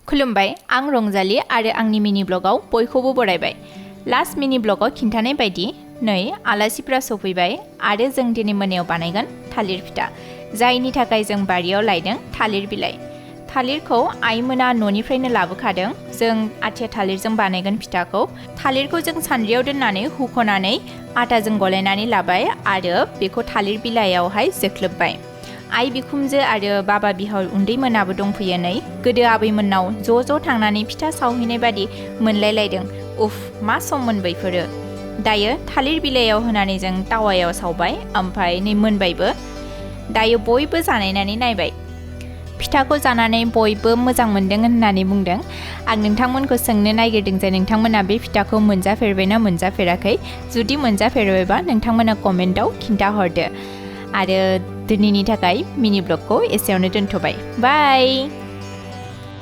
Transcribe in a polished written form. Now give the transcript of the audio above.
खुलुमबाय आं रंजाली आरो आंनि मिनि ब्लगाव बयखौबो बरायबाय। लास्ट मिनि ब्लगाव खिन्थानाय बायदि नै आलासिफ्रा सफैबाय आरो जों दिनै मोनायाव बानायगोन थालिर फिथा, जायनि थाखाय जों बारियाव लायदों थालिर बिलाइ। थालिरखौ आइमोना न'निफ्रायनो लाबोखादों। जों आथिया थालिरजों बानायगोन फिथाखौ। थालिरखौ जों सान्द्रियाव दोननानै हुख'नानै आटाजों गलायनानै लाबाय आरो बेखौ थालिर बिलाइयावहाय जोख्लोबबाय। आइ बिखुमजो आरो बाबा बिहाव उन्दै मोनाबो दंफैयो नै। गोदो आबैमोननाव ज' थांनानै फिथा सावहैनाय बादि मोनलायलायदों। उफ मा सममोन बैफोरो। दायो थालिर बिलाइयाव होनानै जों तावायाव सावबाय, ओमफ्राय नै मोनबायबो। दायो बयबो जानायनानै नायबाय। फिथाखौ जानानै बयबो मोजां मोनदों होननानै बुंदों। आं नोंथांमोनखौ सोंनो नागिरदों जे नोंथांमोना बे फिथाखौ मोनजाफेरबायना मोनजाफेराखै? जुदि मोनजाफेरबायबा नोंथांमोना कमेन्टआव खिन्थाहरदो। आरो दिनैनि थाखाय मिनि ब्लगखौ एसेयावनो दोनथ'बाय। बाय।